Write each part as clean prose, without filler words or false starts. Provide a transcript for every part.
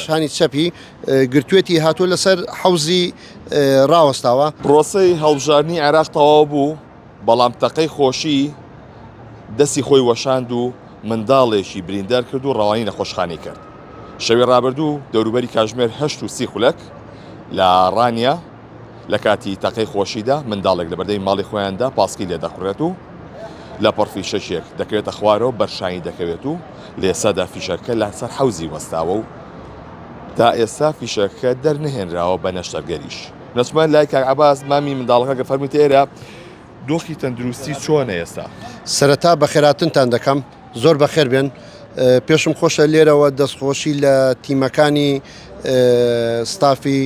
شانی چەپی گرتوێتی هاتووە لەسەر حەوزی ڕاوەستاوە. پرۆسەی هەڵبژاردنی عێراق تەواو بوو، بەڵام تەقەی خۆشی دەستی خۆی وەشاند و منداڵێکی بریندار کرد و ڕەوانەی نەخۆشخانەی کرد. شەوی ڕابردوو دەوروبەری کاژمێر 8:30 لە ڕانیە لە کاتی تەقەی خۆشیدا منداڵێک لە بەردەمی ماڵی خۆیاندا پاسکی لێ دەخورێت و لە پڕ فیشەکێک دەکەوێتە خوارەوە بەر شانی دەکەوێت و لە ئێستادا فیشەکەکە لەسەر حەوزی وەستاوە و تا ئێستا فیشەکەکە دەرنەهێنراوە بە نەشتەرگەریش. نەچمە لای کاک عەباس مامی منداڵەکە گەر فەرموویتە ئێرە دۆخی تەندروستی چۆنە ئێستا؟ سەرەتا بەخێراتنتان دەکەم زۆر بەخێر بێن پێشم خۆشە لێرەوە دەستخۆشی لە تیمەکانی ستافی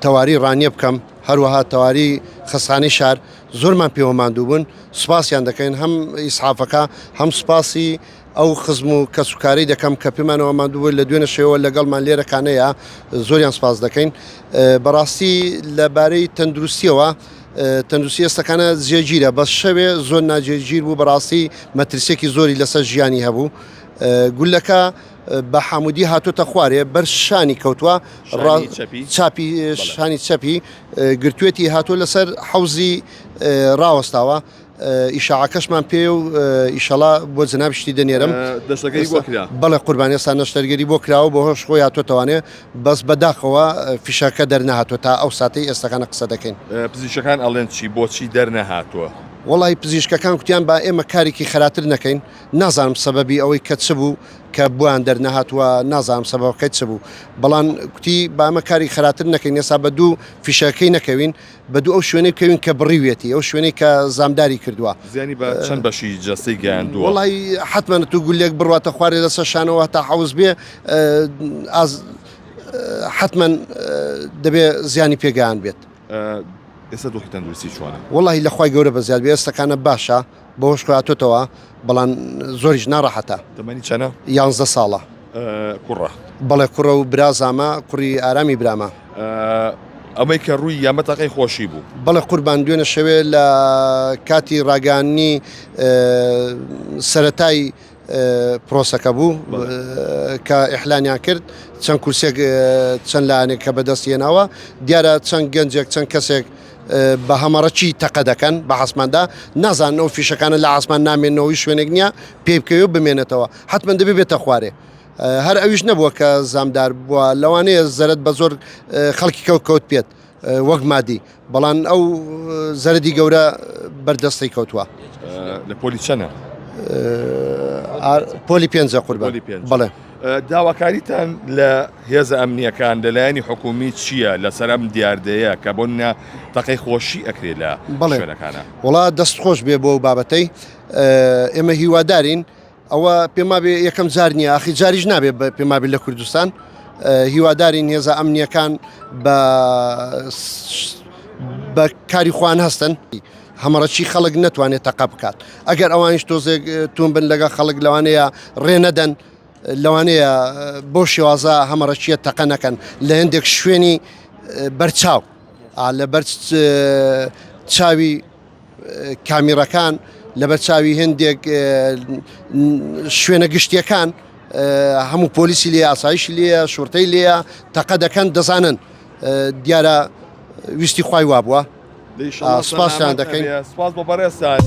تەواری ڕانیە بکەم هەروەها تەواری خەسخانەی شار زۆرمان پێوە ماندوو بوون سوپاسیان دەکەین هەم ئیسعافەکە هەم سوپاسی ئەو خزم و کەسوکارەی دەکەم کە پێمانەوە ماندوو بوون لە دوێنە شەوە لەگەڵمان لێرەکانەیە زۆریان سپاس دەکەین بەڕاستی لەبارەی تەندروستیەوە تەندروستی ئێستەکانە جێگیرە بەس شەوێ زۆر ناجێگیر بوو بەڕاستی مەترسیەکی زۆری لەسەر ژیانی هەبوو گولەکە بە حامودی هاتۆتە خوارێ بەر شانی کەوتووە چاپی شانی چەپی گرتوێتی هاتۆ لەسەر حەوزی ڕاوەستاوە ئیشاعەکەشمان پێیە و ئیشەڵا بۆ جەنابیشتی دەنێرم. نەشتەرگەری بۆ کرا؟ بەڵێ قوربان ئێستا نەشتەرگەری بۆ کراوە بۆ هۆش خۆی هاتۆتەوانێ بەس بەداخەوە فیشەکە دەرنەهاتووە تا ئەو ساتەی ئێستاکانە قسە دەکەین. پزیشکەکان ئەڵێن چی؟ بۆچی دەرنەهاتووە؟ وەڵاهی پزیشکەکان کوتیان با ئێمە کارێکی خەراتر نەکەین نازانم سەبەبی ئەوەی کە چ بوو کە بۆیان دەرنەهاتووە نازانم سەبەبەکەی چ بوو بەڵام کوتی با ئێمە کاری خەراتر نەکەین ئێستا بە دوو فیشەکەی نەکەوین بە دوو ئەو شوێنەی بکەوین کە بڕیویەتی، ئەو شوێنەی کە زامداری کردووە. زیانی بە چەند بەشی جەستەی گەیاندووە؟ وەڵای حەتمەن تو گوللەیەک بڕواتە خوارێ لەسەر شانەوە هەتا حەوز بێ ئاز حەتمەن دەبێ زیانی پێ گەیاند بێت. ئێستا دۆخی تەندروستی چۆنە؟ وەڵاهی لە خوای گەورە بەزیاد بێ ئێستەکانە باشە. بەهۆش خۆی هاتۆتەوە بەڵام زۆریش ناڕەحەتە. تەمەنی چەنە؟ یانزە ساڵە. کوڕە؟ بەڵێ کوڕە و برازامە کوڕی ئارامی برامە. ئەمەی کە ڕووی یا مەتەقەی خۆشی بوو؟ بەڵێ قوربان دوێنە شەوێ لە کاتی ڕاگەیاندنی سەرەتای پرۆسەکە بوو کە ئیحلانیان کرد چەند کورسێک چەند لایەنێک کە بەدەست هێناوە دیارە چەند گەنجێک چەند کەسێک بە هەمەڕەکی تەقە دەکەن بە عاسماندا نازانن ئەو فیشەکانە لە عاسمان نامێنەوەی شوێنێک نییە پێی بکەوێ و بمێنێتەوە حتمما دەبێ بێتە خوارێ هەر ئەویش نەبووە کە زامدار بووە لەوانەیە زەرد بە زۆر خەڵکی کەوت کەوت پێت وەک مادی بەڵام ئەو زەرەدی گەورە بەردەستی کەوتووە. لە پۆلی چەنە؟ پۆلی پێنجە قوربان بەڵێ. داواکاریتان لە هێزە ئەمنییەکان لە لایەنی حکوومی چییە لەسەر ئەم دیاردەیە کە بۆ نمونە تەقەی خۆشی ئەکرێ لە شوێنەکانە؟ وەڵا دەست خۆش بێ بۆ ئەو بابەتەی ئێمە هیوادارین ئەوە پێمابێ یەکەم جار نییە ئاخی جاریش نابێ پێمابێ لە کوردستان هیوادارین هێزە ئەمنیەکان بە بە کاری خوان هەستن هەمەڕەکی خەڵک نەتوانێت تەقە بکات ئەگەر ئەوانیش تۆزێک تون بن لەگە خەڵک لەوانەیە ڕێ نەدەن لەوانەیە بۆ شێوازە هەمەڕەکیە تەقە نەکەن لە هەندێک شوێنی بەرچاو لە بەر چاوی کامیڕەکان لەبەر چاوی هەندێک شوێنە گشتیەکان هەموو پۆلیسی لێ ئاسایشی لێە شورتەی لێە تەقە دەکەن دەزانن دیارە ویستی خوای وابووە سپاسیان دەکەین سپاس بۆ بەڕێزتان.